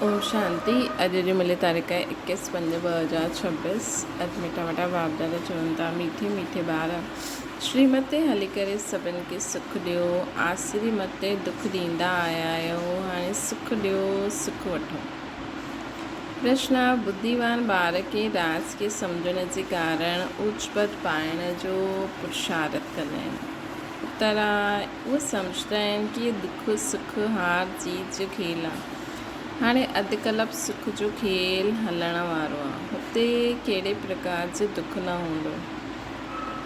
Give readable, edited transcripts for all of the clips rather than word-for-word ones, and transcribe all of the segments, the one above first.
اوم شانتي اڄ جي ملي تاريخ آهي اڪيس پنج 2026 اڄ مٺا مٺا باپ دادا چون ٿا ميٺي ميٺي ٻار شريمت تي هلي ڪري سڀن کي سک ڏيو آسري مت تي دک ڏيندا آيا آهيو هاڻي سک ڏيو سک وٺو پرشن ٻڌيوان ٻار کي راز کي سمجهڻ جي ڪارڻ اوچ پد پائڻ جو پرشارٿ ڪندا آهن اتر اهي سمجهندا آهن ڪي هي دک سک هار جيت جو کيل آهي هاڻي اڌ ڪلپ سک جو کيل هلڻ وارو آ. هتي ڪهڙي پرڪار جو دک نه هوندو.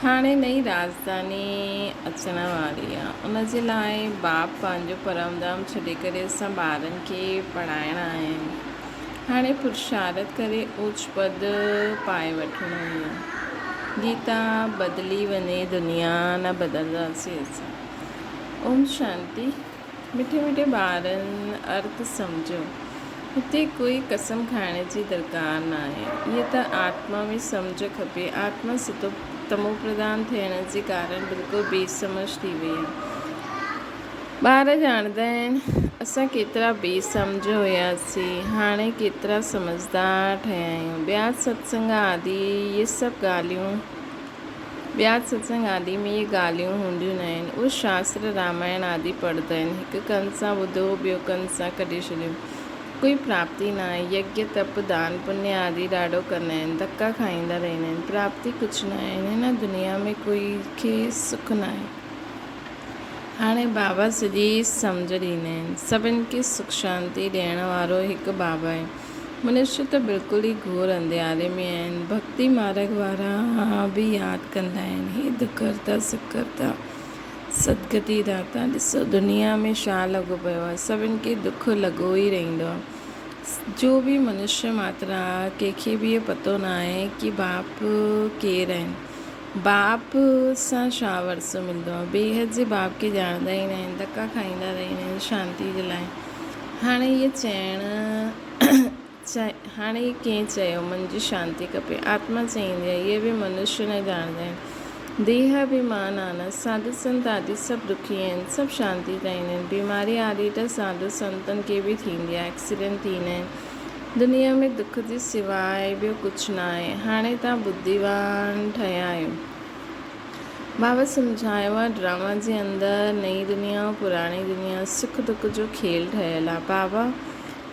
هاڻي نئين راڄڌاني اچڻ واري آ. ان جي لاء باپ پنهنجو پرم ڌام ڇڏي ڪري اسان ٻارن کي پڙهائڻ آيا آهن. هاڻي پرشارٿ ڪري اوچ پد پائي وٺڻو ئي آ. گيتا بدلي وڃي دنيا نه بدلنداسين اسان. اوم شانتي. مٺي مٺي ٻارن ارٿ سمجهو. هتي ڪوئي قسم کائڻ جي درڪار ناهي. هيء ته آتما ۾ سمجهه کپي. آتما ستو تمو پرڌان ٿيڻ جي ڪارڻ بلڪل بي سمجهه ٿي وئي آهي. ٻار ڄاڻندا آهن اسان ڪيترا بي سمجهه هياسين، هاڻي ڪيترا سمجهدار ٺهيا آهيون. ٻيا ستسنگ آدي اهي سڀ ڳالهيون. ٻيا ستسنگ آدي ۾ اهي ڳالهيون هونديون ناهن. اهي شاستر رامائڻ آدي پڙهندا آهن. هڪ ڪن سان ٻڌو ٻيو ڪن سان ڪڍي ڇڏيو. ڪوئي پراپتي ناهي. يگيه، تپ، دان پڃ آدي ڏاڍو ڪندا آهن. ڌڪا کائيندا رهندا آهن. پراپتي ڪجهه ناهي. هن دنيا ۾ ڪوئي کي سک ناهي. هاڻي بابا سڄي سمجهه ڏيندا آهن. سڀن کي سک شانتي ڏيڻ وارو هڪ بابا آهي. منشي ته بلڪل ئي گهور انڌياري ۾ آهن. ڀڳتي مارڳ وارا به ياد ڪندا آهن، هي دکهرتا سکهرتا سدگتي داتا، ڏسو دنيا ۾ ڇا لڳو پيو آهي، سڀن کي دک لڳو ئي رهندو آهي. جو به منشي ماتر آهي، ڪنهن کي به اهو پتو ناهي ڪي باپ ڪير آهن. باپ سان ڇا ورثو ملندو آهي. بيحد جي باپ کي ڄاڻندا ئي ناهن، ڌڪا کائيندا رهندا آهن شانتي جي لاء. هاڻي هيء چئڻ هاڻي هي ڪنهن چيو من جي شانتي کپي. آتما چئيندي آهي. اهي به منشي نه ڄاڻندا آهن. ديهه اڀيمان آنا، ساڌو سنت آدي سڀ دکي آهن، سڀ شانتي چاهيندا آهن. بيماري آدي ته ساڌو سنتن کي به ٿيندي آهي، ايڪسيڊنٽ ٿيندا آهن. دنيا ۾ دک جي سواء ٻيو ڪجهه ناهي. هاڻي توهان ٻڌيوان ٺهيا آهيو. بابا سمجهايو آهي ڊراما جي اندر نئين دنيا ۽ پراڻي دنيا سک دک جو کيل ٺهيل آهي. بابا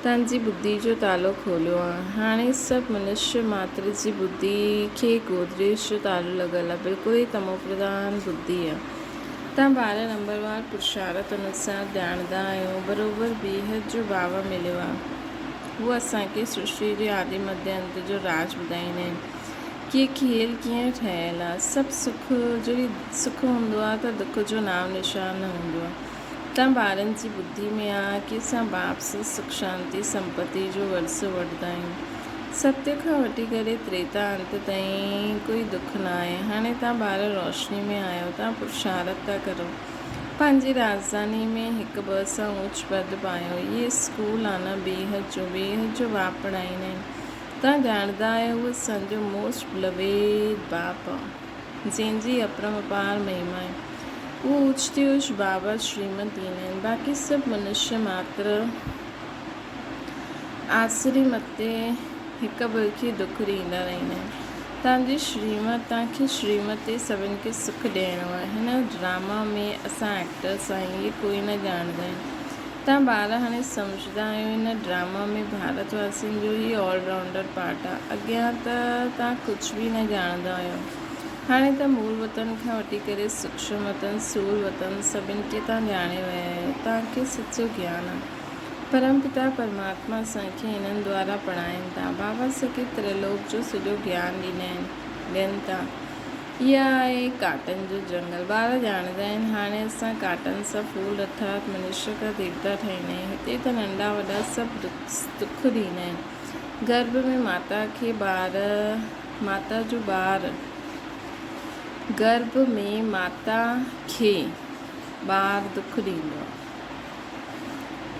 توهان جي ٻڌي جو تالو کوليو آهي. هاڻي سڀ منشي ماتر جي ٻڌي کي گودريج جو تالو لڳل آهي. بلڪل ئي تمو پرڌان ٻڌي آهي. توهان ٻار نمبروار پرشارت انوسار ڄاڻندا آهيو. بروبر بيحد جو بابا مليو آهي. هو اسان کي سرشٽيء جي آدي مڌيه انت جو راز ٻڌائيندا آهن. ڪي کيل ڪيئن ٺهيل آ. سڀ سک جڏهن سک هوندو آ ته دک جو نام نشان نه هوندو آ. تان ٻارن جي ٻڌي ۾ آ ڪي اسان باپ سان سک شانتي سمپتي جو ورثو وٺندا آهيون. ستيء کان وٺي ڪري تريتا انت تائين ڪوئي دک نه آهي. هاڻي تان ٻار روشني ۾ آهيو تان پرشارٿ ٿا ڪرو. پنهنجي راڄڌاني ۾ هڪ ٻه سان اوچ پد پايو. اهي اسڪول آنا بيحد جو بيحد جو باپ پڙهائيندا آهن. توهان ڄاڻندا آهيو اهو اسان جو موسٽ بلويڊ باپ آ، جنهن جي اپرم اپار مهما آهي. اهو اوچ تي اوچ بابا شريمت ڏيندا آهن. باقي سڀ منشي ماتر آسري مٿي هڪ ٻئي کي دک ڏيندا رهندا آهن. توهان جي شريمت توهان کي شريمت تي سڀن کي سک ڏيڻو آهي. هن ڊراما ۾ اسان ايڪٽرس آهيون اهي ڪوئي نه ڄاڻندا آهن. توهان ٻار هاڻي سمجهندا آهيو هن ڊراما ۾ ڀارت واسين جو هي آل رائونڊر پارٽ آهي. اڳيان ته توهان ڪجهه به نه ڄاڻندا هيو. هاڻي ته مول وطن کان وٺي ڪري سوڪشم وطن، سول وطن سڀن کي توهان ڄاڻي ويا آهيو. توهان کي سچو گيان آهي. پرم پتا پرماتما اسان کي انهن دوارا پڙهائين ٿا. بابا اسان کي تريلوڪ جو سڄو گيان ڏيندا آهن، ڏين ٿا. اها آهي ڪاٽن جو جنگل. ٻار ڄاڻندا آهن هاڻي اسان ڪاٽن سان ڦول ارٿات منشيه کان ديوتا ٺاهيندا آهيون. هتي ته ننڍا وڏا سڀ دک ڏيندا آهن. گرڀ ۾ ماتا کي ٻار ماتا جو ٻار گرڀ ۾ ماتا کي ٻار دک ڏيندو آهي.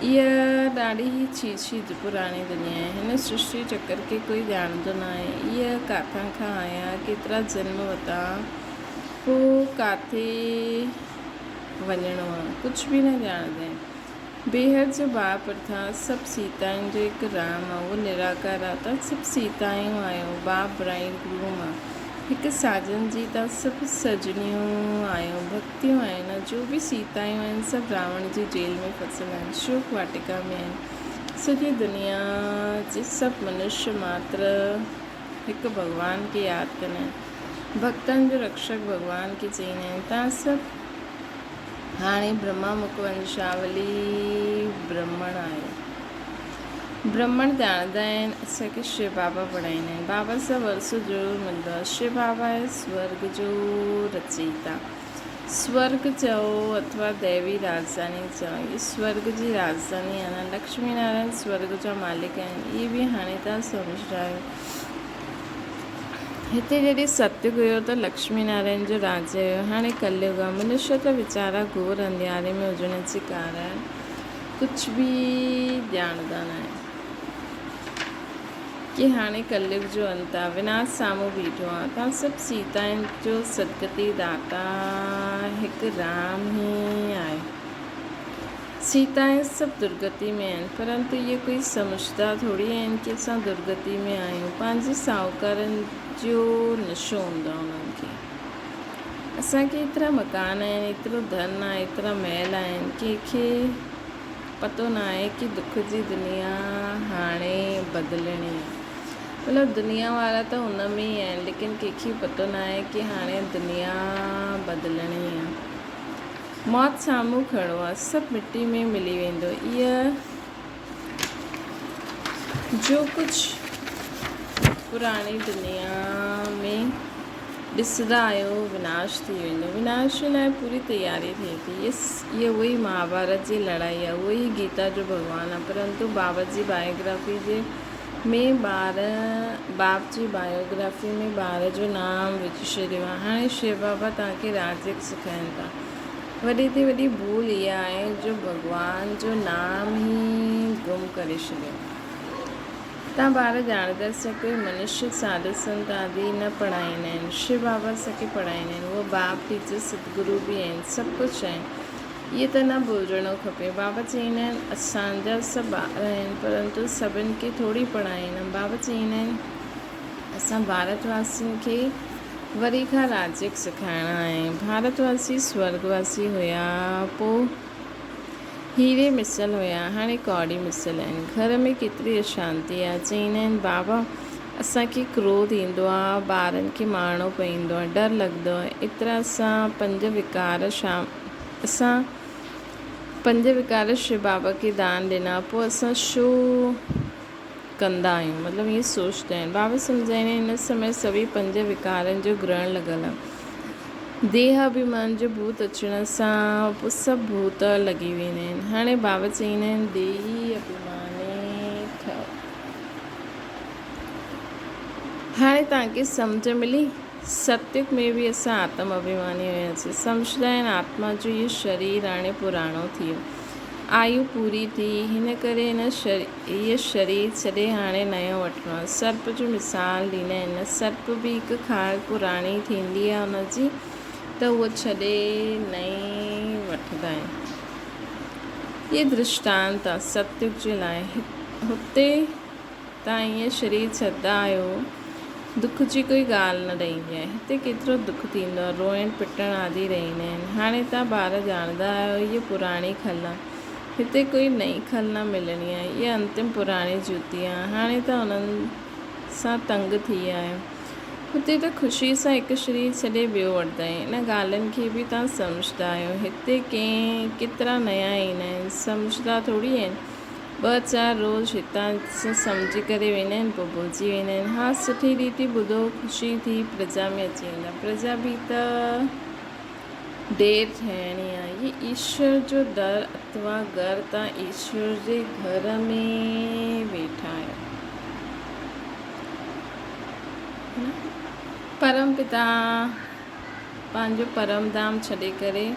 اها ڏاڍي ئي ڇي ڇي پراڻي دنيا آهي. هن سرشٽي چڪر کي ڪوئي ڄاڻندو ناهي. اها ڪاٿان کان آيا، ڪيترا جنم ورتا، پوء ڪاٿي وڃڻو آهي، ڪجهه به نه ڄاڻندا آهن. بيحد جو باپ ارٿات سڀ سيتائن جو هڪ رام آ، اهو نراڪار آ، تان سڀ سيتائون آهيو، باپ برائيڊ گروم آ، هڪ ساجن جي تان سڀ سجنيون آهيو، ڀڳتيون آهن، جو به سيتائون آهن سڀ راوڻ جي جيل ۾ ڦسل آهن، شوڪ واٽڪا ۾ آهن، سڄي دنيا جي سڀ منشيه ماتر هڪ ڀڳوان کي ياد ڪندا آهن، ڀڳتن جو رڪشڪ ڀڳوان کي چئيندا آهن، تان سڀ. هاڻي برهما مک ونشاولي برهمڻ آهيو. برهمڻ ڄاڻندا آهن اسان کي شو بابا پڙهائيندا آهن. بابا سان ورثو ضرور ملندو آهي. شو بابا آهي سورڳ جو رچيتا. سورڳ چئو اٿوا ديوي راڄڌاني چئو. هي سورڳ جي راڄڌاني آهي نه. لڪشمي نارائڻ سورڳ جا مالڪ آهن. اهي به هاڻي توهان سمجهندا آهيو. هتي جڏهن ستيگ هيو ته لڪشمي نارائڻ جو راڄ هيو. هاڻي ڪليگ آ. منشيه ته ويچارا گهور انڌياري ۾ هجڻ جي ڪارڻ ڪجهه به ڄاڻندا ناهن ڪي هاڻي ڪليگ جو انت آ. وناش سامهون بيٺو آ. توهان سڀ سيتائن جو سدگتي داتا هڪ رام ئي آهي. سيتائين سڀ درگتي ۾ آهن، پرنتو اهي ڪوئي سمجهدا ٿوري آهن ڪي اسان درگتي ۾ آهيون. پنهنجي ساهوڪارن جو نشو هوندو آهي انهن کي. اسان کي ايترا مڪان آهن، ايترو ڌن آهي، ايترا محل آهن، ڪنهن کي پتو نه آهي ڪي دک جي دنيا هاڻي بدلڻي آهي. مطلب دنيا وارا ته ان ۾ ئي آهن، ليڪن ڪنهن کي پتو نه آهي ڪي هاڻي دنيا بدلڻي آهي. موت سامهون کڙو آ، سڀ مٽي ۾ ملي ويندو. ايء جو ڪجهه پراڻي دنيا ۾ ڏسندا آهيو، وناش ٿي ويندو. وناش جي لاء پوري تياري ٿئي ٿي. ايء اهو ئي مهاڀارت جي لڙائي آ، اهو ئي گيتا جو ڀڳوان آ. پرنتو بابا جي بايوگرافي جي ۾ ٻار باپ جي بايوگرافي ۾ ٻار جو نام وجهي ڇڏيو آهي. هاڻي شو بابا توهان کي راجيگ سکائين ٿا. وڏي تي وڏي ڀول اها آهي جو ڀڳوان جو نام ئي گم ڪري ڇڏيو. توهان ٻار ڄاڻندا سان ڪوئي منشيه ساڌو سنت آدي نه پڙهائيندا آهن. شو بابا اسان کي پڙهائيندا آهن. اهو باپ، ٽيچر، ستگرو به آهن. سڀ ڪجهه آهن. اهي ته نه ڀلجڻو کپي. بابا چئيندا آهن، اسان جا سڀ ٻار آهن، پرنتو سڀن کي ٿوري پڙهائيندم. بابا چئيندا آهن، اسان ڀارت واسين کي وري کان راجيگ سکائڻا آهن. ڀارت واسي سورڳ واسي هيا، پوء هيري مثل هيا، هاڻي ڪوڙي مثل آهن. گهر ۾ ڪيتري اشانتي آهي. چئيندا آهن، بابا اسان کي ڪروڌ ايندو آهي، ٻارن کي مارڻو پوندو آهي، ڊر لڳندو آهي. ايترا اسان پنج وڪار اسان پنج وڪار شو بابا کي دان ڏنا، پوء اسان ڇو ڪندا آهيون؟ مطلب ائين سوچدا آهن. بابا سمجهائيندا آهن، هن سمي سڀئي پنج وڪارن جو گرهڻ لڳل آهي. ديهه اڀيمان جو ڀوت اچڻ سان پوء سڀ ڀوت لڳي ويندا آهن. هاڻي بابا چئيندا آهن، ديهي اڀيماني ٺهو. هاڻي توهان کي سمجهه ملي؟ ستيگ ۾ به اسان آتم اڀيماني هياسين. سمجهندا آهن آتما جو هي شرير هاڻي پراڻو ٿي ويو. آيو پوري ٿي، هن ڪري هن هيء شرير ڇڏي هاڻي نيو وٺڻو آهي. سرپ جو مثال ڏيندا آهن نه، سرپ به هڪ کال پراڻي ٿيندي آهي ان جي ته اهو ڇڏي نئين وٺندا آهن. هيء درشٽانت آهي ستيگ جي لاء. هتي توهان ائين شرير ڇڏندا آهيو، دک جي ڪوئي ڳالهه نه رهندي آهي. هتي ڪيترو دک ٿيندو آهي، روئڻ پٽڻ آدي رهندا آهن. هاڻي توهان ٻار ڄاڻندا آهيو، هيء پراڻي کل آهي. هتي ڪوئي نئين کل نه ملڻي آهي. هيء انتم پراڻي جوتي آهي. هاڻي توهان انهن سان تنگ ٿي ويا آهيو. هتي ته خوشيء سان هڪ شرير ڇڏي ٻيو وٺندا آهيون. ان ڳالهين کي به توهان سمجهندا آهيو. هتي ڪئين ڪيترا نيا ايندا آهن، سمجهندا ٿوري آهن. ٻه چار روز هتان سمجهي ڪري ويندا آهن پوء ڀلجي ويندا آهن. ها سٺي ريتي ٻڌو خوشي ٿي پرجا ۾ اچي ويندا. پرجا به ته ڍير ٺهڻي آهي. هي ايشور جو در اٿوا گهر تان ايشور جي گهر ۾ ويٺا آهيو. پرم پتا پنهنجو پرم ڌام ڇڏي ڪري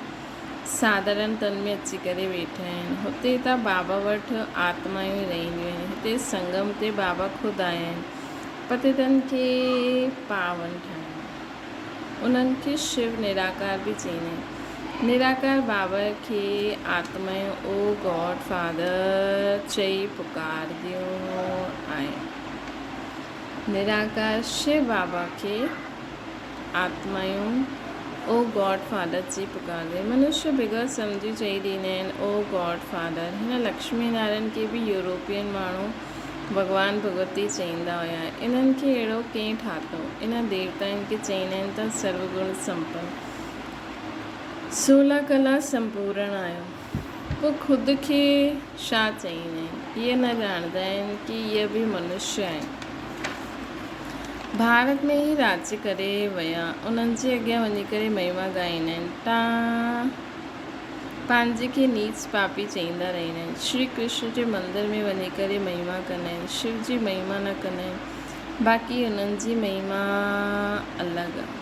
ساڌارڻ تن ۾ اچي ڪري ويٺا آهن. هتي ته بابا وٽ آتمائون ئي رهنديون آهن. هتي سنگم تي بابا خود آيا آهن پتيتن کي پاون ٺاهڻ. انهن کي شو نراڪار به چئيندا آهن. نراڪار بابا کي آتمائون او گاڊ فادر چئي پڪارنديون آهن. نراڪار شو بابا کي آتمائون او گاڊ فادر چئي پڪارنديون آهن. منشي بغير سمجهي چئي ڏيندا آهن او گاڊ فادر. هن لڪشمي نارائڻ کي به يورپين ماڻهو ڀڳوان ڀڳوتي چئيندا هيا. انهن کي اهڙو ڪنهن ٺاتو؟ انهن ديوتائن کي چئيندا آهن ته سرو گڻ سمپن، سولا ڪلا سمپورڻ آهيو. پوء خود کي ڇا چئيندا آهن؟ اهي نه ڄاڻندا آهن ڪي اهي به منشي آهن. ڀارت ۾ ئي راڄ ڪري ويا. انهن جي اڳيان وڃي ڪري مهما ڳائيندا آهن. تان پنهنجي کي نيچ پاپي چئيندا رهندا آهن. شري ڪرشن جي مندر ۾ وڃي ڪري مهما ڪندا آهن. شو جي مهما نه ڪندا آهن. باقي انهن جي مهما الڳ آهي.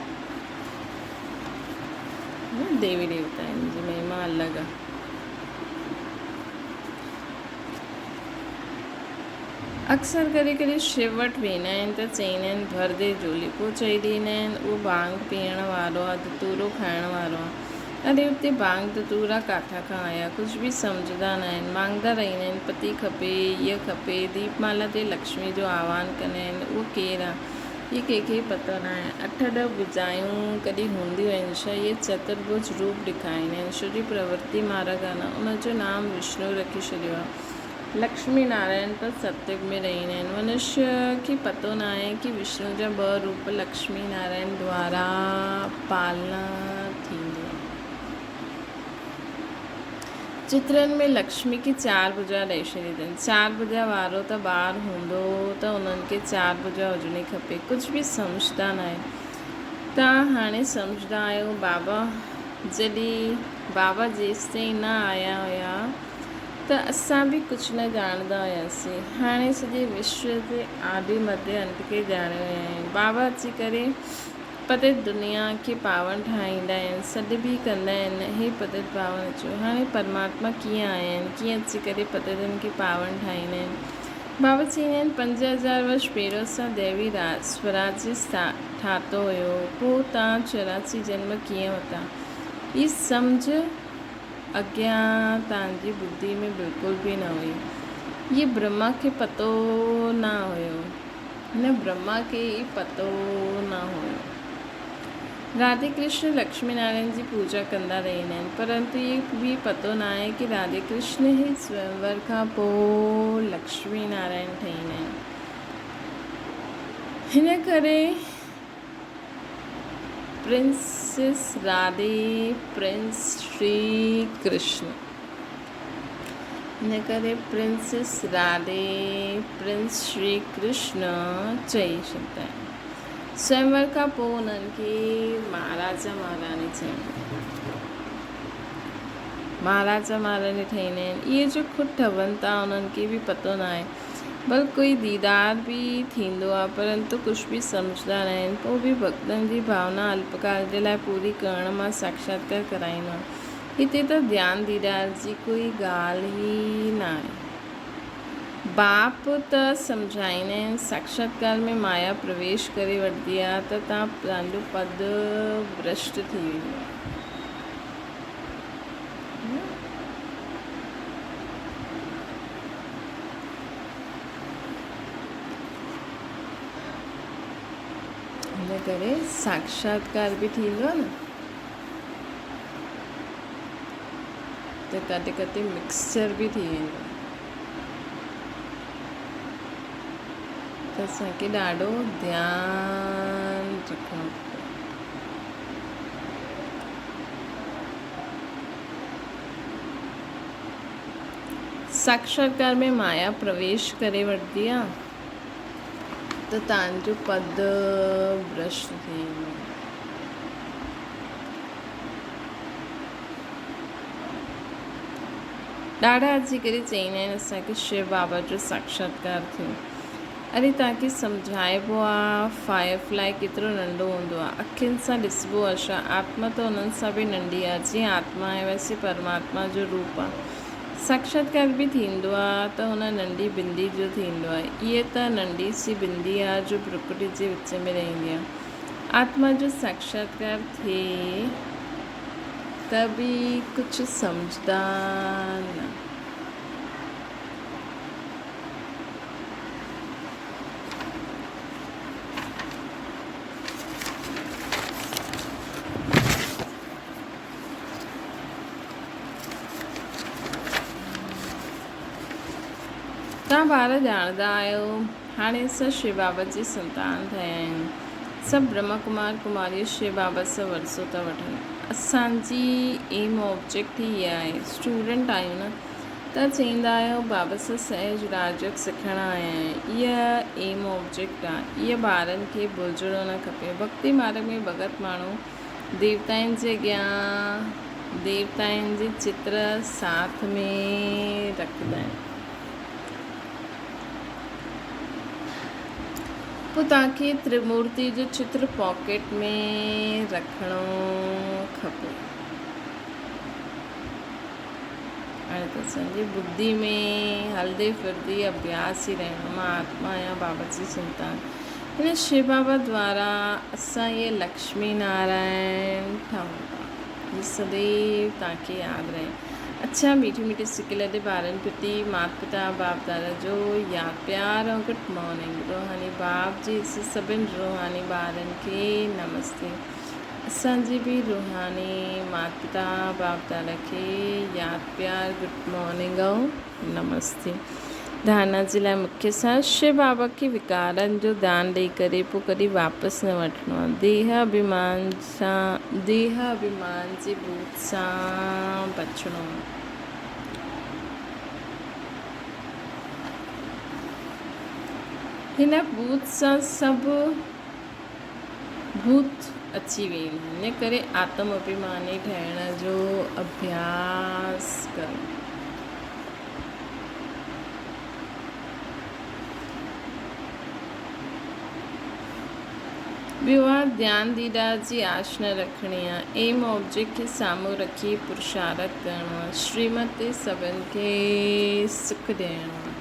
ديوي ديوتائن جي مهما الڳ آهي. اڪثر ڪري ڪري شو وٽ ويندا آهن ته چئيندا آهن ڀر the جهولي پوء چئي ڏيندا آهن اهو ڀانگ پيئڻ وارو آهي ڌتورو کائڻ وارو آهي اري اتي ڀانگ ڌتورا ڪاٿان کان آيا ڪجهه به سمجهندا نه آهن مانگدا رهندا آهن پتي کپي هيء کپي ديپ مالا تي لڪشمي جو آهوان ڪندا آهن اهو ڪير آهي هي ڪنهن کي پتو ناهي. اٺ ڏهه ڀجايون ڪڏهن هونديون آهن ڇا؟ اهي چترڀج روپ ڏيکاريندا آهن. ڇو جي پرورتي مارگ آهي نه، ان جو نام وشنو رکي ڇڏيو آهي. لڪشمي نارائڻ ته ستيگ ۾ رهندا آهن. منشي کي پتو ناهي ڪي وشنو جا ٻه روپ لڪشمي نارائڻ دوارا پالنا ٿيندي آهي. چترن ۾ لڪشمي کي چار ڀجا ڏئي ڇڏي اٿن. چار ڀجا وارو ته ٻار هوندو ته انهن کي چار ڀجا هجڻي کپي. ڪجهه به سمجهدا ناهن. توهان هاڻي سمجهدا آهيو بابا جڏهن بابا جيستائين نه آيا هيا ته اسان به ڪجهه نه ڄاڻندا هياسين. هاڻي سڄي وشو جي آدي مڌي انت کي ڄاڻي ويا آهيون. بابا اچي ڪري پتيت دنيا کي پاون ٺاهيندا آهن، سڏ به ڪندا آهن، هي پتيت پاون اچو. هاڻي پرماتما ڪيئن آيا آهن، ڪيئن اچي ڪري پتيتن کي پاون ٺاهيندا آهن. بابا چئيندا آهن، 5000 ورش پهريون اسان ديوي سوراجي ٺاتو هيو، پوء توهان 84 جنم ڪيئن ورتا؟ هي سمجهه اڳيان توهان جي ٻڌي ۾ بلڪل به نه هئي. هي برهما کي پتو نه هيو. هن برهما کي ئي پتو نه هيو. راڌي ڪرشن لڪشمي نارائڻ جي پوڄا ڪندا رهندا آهن پرنتو اهي به پتو ناهي ڪي راڌي ڪرشن ئي سويمور کان پوء لڪشمي نارائڻ ٺهيندا آهن. هن ڪري پرنسس راڌي پرنس شري ڪرشن. ان ڪري پرنسس راڌي پرنس شري ڪرشن چئي ڇڏيندا آهن. سوئمور کان پوء انهن کي مهاراجا مهاراڻي چئبو آهي. مهاراجا مهاراڻي ٺهيندا آهن. اهي جو خود ٺهن ٿا انهن کي به پتو ناهي. بلڪ ڪوئي ديدار به ٿيندو آهي پرنتو ڪجهه به سمجهندا ناهن. پوء به ڀڳتن جي ڀاونا الپڪال جي لاء پوري ڪرڻ مان ساکشاتڪار ڪرائيندو آهي. هتي ته ڌيان ديدار جي ڪوئي ڳالهه ئي ناهي. باپ ته سمجهائيندا آهن، ساکشاتڪار ۾ مايا پرويش ڪري وٺندي آهي ته تان جو پد ڀرشٽ ٿي ويندو آهي. ان ڪري ساکشاتڪار به ٿيندو آهي نه. ته ڪڏهن ڪڏهن مڪسچر به ٿي ويندو آهي ته اسان کي ڏاڍو ڌيان رکڻو کپي. ساکشاتڪار ۾ مايا پرويش ڪري وٺندي آهي ته تان جو پد ڀرشٽ ٿي ويندو آهي. ڏاڍا اچي ڪري چئيندا آهن اسان کي شو بابا جو ساکشاتڪار ٿيو. اري توهان کي سمجهائبو آ فائر فلائي ڪيترو ننڍو هوندو آ اکين سان ڏسبو آ ڇا آتما ته انهن سان به ننڍي آ جيئن آتما آهي ويسي پرماتما جو روپ آ ساکشاتڪار به ٿيندو آ ته هن ننڍي بندي جو ٿيندو آ اهي ته ننڍي سي بندي آ جو ڀرڪٽي جي وچ ۾ رهندي آ آتما جو ساکشاتڪار ٿئي. ته به ڪجهه سمجهندا نه. توهان ٻار ڄاڻندا آهيو، هاڻي اسان شو بابا جي سنتان ٺهيا آهيون. سڀ برهما ڪمار ڪماريون شو بابا سان ورثو ٿا وٺن. اسان جي ايم آبجيڪٽ ئي اها آهي. اسٽوڊنٽ آهيون نه، توهان چئيندا آهيو بابا سان سهج راجيوگ سکڻ آيا آهيون. اها ايم آبجيڪٽ آهي. اها ٻارن کي ڀلجڻو نه کپي. ڀڳتي مارڳ ۾ ڀڳت ماڻهو ديوتائن جي اڳيان ديوتائن جي چتر ساٿ ۾ رکندا آهن. پوء توهان کي ترمورتي جو چتر پاڪيٽ ۾ رکڻو کپي. هاڻي ته اسان جي ٻڌي ۾ هلندي ڦرندي اڀياس ئي رهڻو. مان آتما آهيان بابا جي سنتان. هن شو بابا دوارا اسان اهي لڪشمي نارائڻ ٺهون ٿا. هي سديو توهان کي ياد رهي. اڇا ميٺي ميٺي سڪي لڏي ٻارن پرتي مات پتا باپ دادا جو ياد پيار ۽ گڊ مارننگ. روحاني باپ جي سڀن روحاني ٻارن کي نمستي. اسان جي به روحاني مات پتا باپ دادا کي ياد پيار گڊ مارننگ ۽ نمستي. ڌارنا جي لاء مکيه سان شو بابا کي وڪارن جو دان ڏئي ڪري پوء ڪڏهن واپس نه وٺڻو آهي. ديهه اڀيمان سان ديهه اڀيمان جي ڀوت سان بچڻو آهي. هن ڀوت سان سڀ ڀوت اچي ويندا آهن، ان ڪري آتم اڀيماني ٺهڻ جو اڀياس ڪرو. ٻيو آ ڌيان ديدار جي آش نه رکڻي آ، ايم آبجيڪٽ کي سامهون رکي پرشارٿ ڪرڻو آ، شريمت تي سڀن کي سک ڏيڻو آ.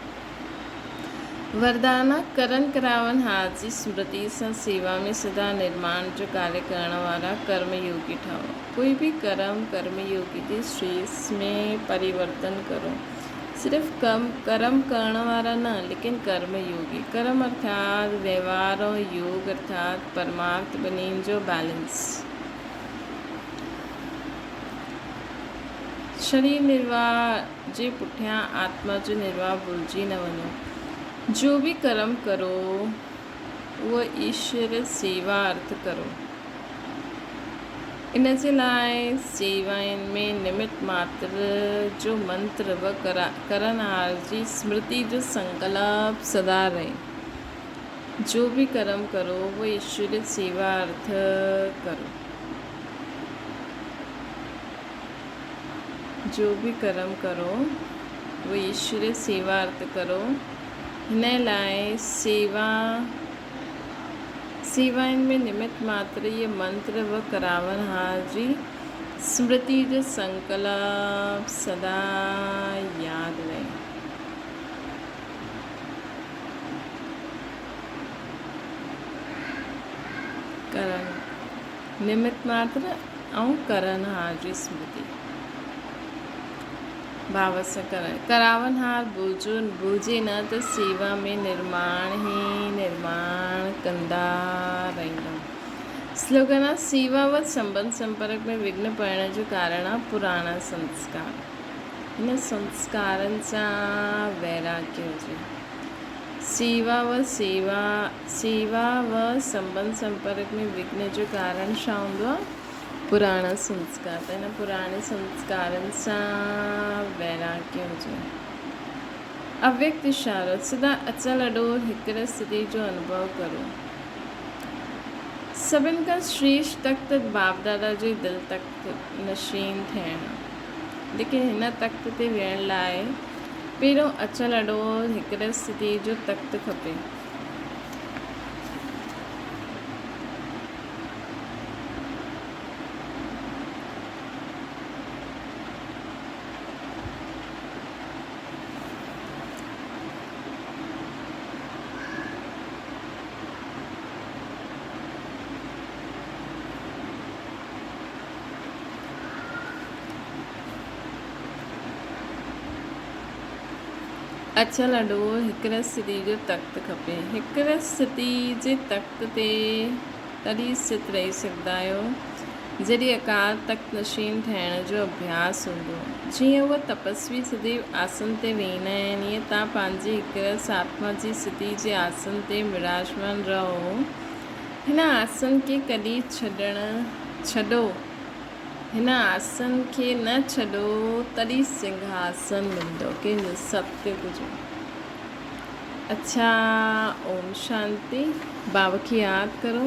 وردانا، ڪرن ڪراون هار جي سمرتي سان سيوا ۾ سدا نرماڻ جو ڪاريه ڪرڻ وارا ڪرم يوگي ٺهو. ڪوئي به ڪرم ڪرم يوگي جي شريس ۾ پريورتن ڪرو. صرف ڪم ڪرم ڪرڻ وارا نه ليڪن ڪرم يوگي. ڪرم ارٿات وهنوار ۽ يوگ ارٿات پرمارٿ ٻنهين جو بيلنس. شرير نرواهه جي پٺيان آتما جو نرواهه ڀلجي نه وڃو. جو به ڪرم ڪرو، اهو ايشور سيوا ارٿ ڪرو. ان جي لاء سيوائن ۾ نمت ماتر جو منتر و ڪرڻهار جي سمرتي جو سنڪلپ سدا رهي. جو به ڪرم ڪرو، اهو ايشور سيوا ارٿ ڪرو. جو به ڪرم ڪرو، اهو ايشوري سيوا ارٿ ڪرو. هن لاء سيوا سيوائن ۾ نمت ماتر اهي منتر و ڪراونهار جي سمرتي جو سنڪلپ سدا ياد رهي. ڪرڻ نمت ماتر ۽ ڪرڻهار جي سمرتي ڀاو سان ڪرڻ. ڪراونهار ڀلجي نه ته سيوا ۾ نرماڻ ئي نرماڻ ڪندا رهندا. سلوگن آ سيوا و سنبنڌ سمپرڪ ۾ وگهن پوڻ جو ڪارڻ آ پراڻا سنسڪار. هن سنسڪارن سان ويراڳ هجي. سيوا و سيوا سيوا و سنبنڌ سمپرڪ ۾ وگهن جو ڪارڻ ڇا هوندو آهي؟ پراڻا سنسڪار ته هن پراڻي سنسڪارن سان ويراڳ هجي. اويڪت اشارو، سدا اچل اڏول هڪڙي استٿي جو انوڀو ڪرو. سڀن کان شريشٽ تخت باپ دادا جي دل تخت نشين ٿيڻ آهي. ليڪن هن تخت تي ويهڻ لاء پهريون اچل اڏول هڪڙي استٿي جو تخت کپي. اڇا لاڏو هڪ رس ستي جو تخت کپي. هڪ رس ستي جي تخت تي تڏهن ست رهي سگهندا آهيو، جڏهن اڪال تخت نشين ٺهڻ جو اڀياس هوندو. جيئن اهي تپسوي سديو آسن تي ويهندا آهن، ايئن توهان پنهنجي هڪ رس آتما جي ستي جي آسن تي وراجمان رهو. هن آسن کي ڪڏهن ڇڏڻ ڇڏو. هن آسن کي نه ڇڏو، تڏهن سنگهاسن ملندو. ڪنهن جو ستيگ جو. اڇا اوم شانتي. بابا کي ياد ڪرو.